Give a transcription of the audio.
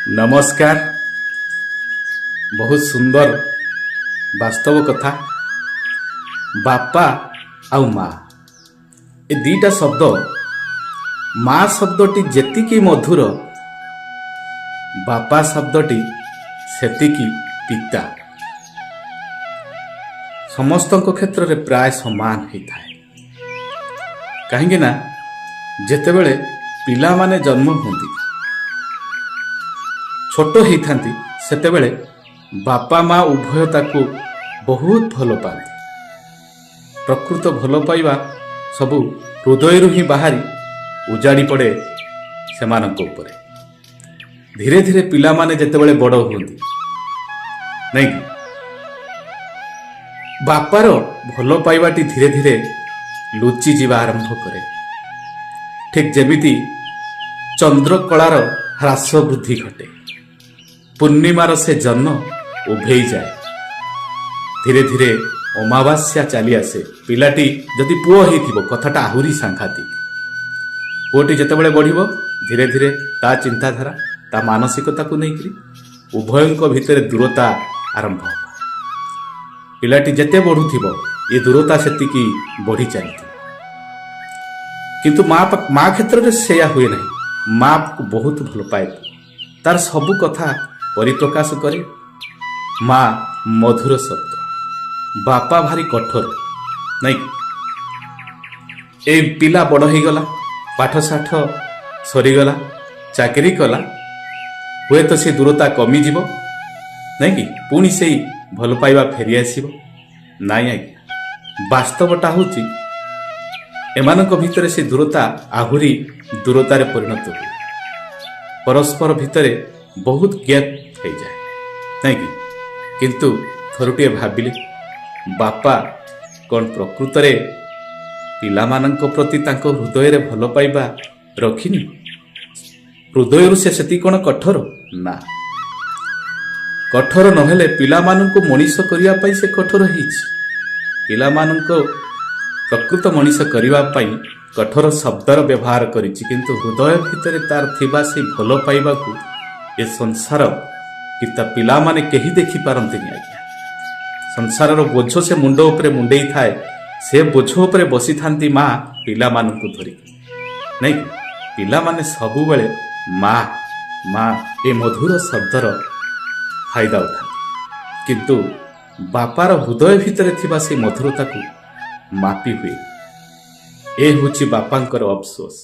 ନମସ୍କାର। ବହୁତ ସୁନ୍ଦର ବାସ୍ତବ କଥା। ବାପା ଆଉ ମା, ଏ ଦିଟା ଶବ୍ଦ, ମା ଶବ୍ଦଟି ଯେତିକି ମଧୁର, ବାପା ଶବ୍ଦଟି ସେତିକି ପିତା। ସମସ୍ତଙ୍କ କ୍ଷେତ୍ରରେ ପ୍ରାୟ ସମାନ ହେଇଥାଏ। କାହିଁକି ନା ଯେତେବେଳେ ପିଲାମାନେ ଜନ୍ମ ହୁଅନ୍ତି, ଛୋଟ ହେଇଥାନ୍ତି, ସେତେବେଳେ ବାପା ମା ଉଭୟ ତାକୁ ବହୁତ ଭଲ ପାଆନ୍ତି। ପ୍ରକୃତ ଭଲ ପାଇବା ସବୁ ହୃଦୟରୁ ହିଁ ବାହାରି ଉଜାଡ଼ି ପଡ଼େ ସେମାନଙ୍କ ଉପରେ। ଧୀରେ ଧୀରେ ପିଲାମାନେ ଯେତେବେଳେ ବଡ଼ ହୁଅନ୍ତି, ନାଇଁ କି, ବାପାର ଭଲ ପାଇବାଟି ଧୀରେ ଧୀରେ ଲୁଚିଯିବା ଆରମ୍ଭ କରେ। ଠିକ୍ ଯେମିତି ଚନ୍ଦ୍ରକଳାର ହ୍ରାସ ବୃଦ୍ଧି ଘଟେ, ପୂର୍ଣ୍ଣିମାର ସେ ଜହ୍ନ ଉଭେଇ ଯାଏ, ଧୀରେ ଧୀରେ ଅମାବାସ୍ୟା ଚାଲି ଆସେ। ପିଲାଟି ଯଦି ପୁଅ ହେଇଥିବ, କଥାଟା ଆହୁରି ସାଂଘାତିକ। ପୁଅଟି ଯେତେବେଳେ ବଢ଼ିବ, ଧୀରେ ଧୀରେ ତା ଚିନ୍ତାଧାରା, ତା ମାନସିକତାକୁ ନେଇକରି ଉଭୟଙ୍କ ଭିତରେ ଦୂରତା ଆରମ୍ଭ ହେବ। ପିଲାଟି ଯେତେ ବଢ଼ୁଥିବ, ଏ ଦୂରତା ସେତିକି ବଢ଼ି ଚାଲିଥିବ। କିନ୍ତୁ ମା କ୍ଷେତ୍ରରେ ସେଇଆ ହୁଏ ନାହିଁ। ମାକୁ ବହୁତ ଭଲ ପାଏ, ତାର ସବୁ କଥା ପରିପ୍ରକାଶ କରେ। ମା ମଧୁର ଶବ୍ଦ, ବାପା ଭାରି କଠୋର, ନାଇଁ କି? ଏଇ ପିଲା ବଡ଼ ହେଇଗଲା, ପାଠଶାଠ ସରିଗଲା, ଚାକିରି କଲା, ହୁଏତ ସେ ଦୂରତା କମିଯିବ, ନାଇଁ କି? ପୁଣି ସେଇ ଭଲ ପାଇବା ଫେରି ଆସିବ। ନାଇଁ ଆଜ୍ଞା, ବାସ୍ତବଟା ହେଉଛି ଏମାନଙ୍କ ଭିତରେ ସେ ଦୂରତା ଆହୁରି ଦୂରତାରେ ପରିଣତ ହୁଏ। ପରସ୍ପର ଭିତରେ ବହୁତ ଗ୍ୟାପ୍ ହେଇଯାଏ, ନାଇଁ କି? କିନ୍ତୁ ଥରୁଟିଏ ଭାବିଲେ, ବାପା କ'ଣ ପ୍ରକୃତରେ ପିଲାମାନଙ୍କ ପ୍ରତି ତାଙ୍କ ହୃଦୟରେ ଭଲ ପାଇବା ରଖିନି? ହୃଦୟରୁ ସେ ସେତିକି କ'ଣ କଠୋର? ନା, କଠୋର ନହେଲେ ପିଲାମାନଙ୍କୁ ମଣିଷ କରିବା ପାଇଁ ସେ କଠୋର ହେଇଛି। ପିଲାମାନଙ୍କ ପ୍ରକୃତ ମଣିଷ କରିବା ପାଇଁ କଠୋର ଶବ୍ଦର ବ୍ୟବହାର କରିଛି। କିନ୍ତୁ ହୃଦୟ ଭିତରେ ତାର ଥିବା ସେଇ ଭଲ ପାଇବାକୁ ଏ ସଂସାର କି ତା ପିଲାମାନେ କେହି ଦେଖିପାରନ୍ତିନି ଆଜ୍ଞା। ସଂସାରର ବୋଝ ସେ ମୁଣ୍ଡ ଉପରେ ମୁଣ୍ଡେଇ ଥାଏ। ସେ ବୋଝ ଉପରେ ବସିଥାନ୍ତି ମା ପିଲାମାନଙ୍କୁ ଧରିକି, ନାଇଁ କି? ପିଲାମାନେ ସବୁବେଳେ ମା ମା ଏ ମଧୁର ଶବ୍ଦର ଫାଇଦା ଉଠାନ୍ତି। କିନ୍ତୁ ବାପାର ହୃଦୟ ଭିତରେ ଥିବା ସେଇ ମଧୁରତାକୁ ମାପି ହୁଏ। ଏ ହେଉଛି ବାପାଙ୍କର ଅଫସୋସ।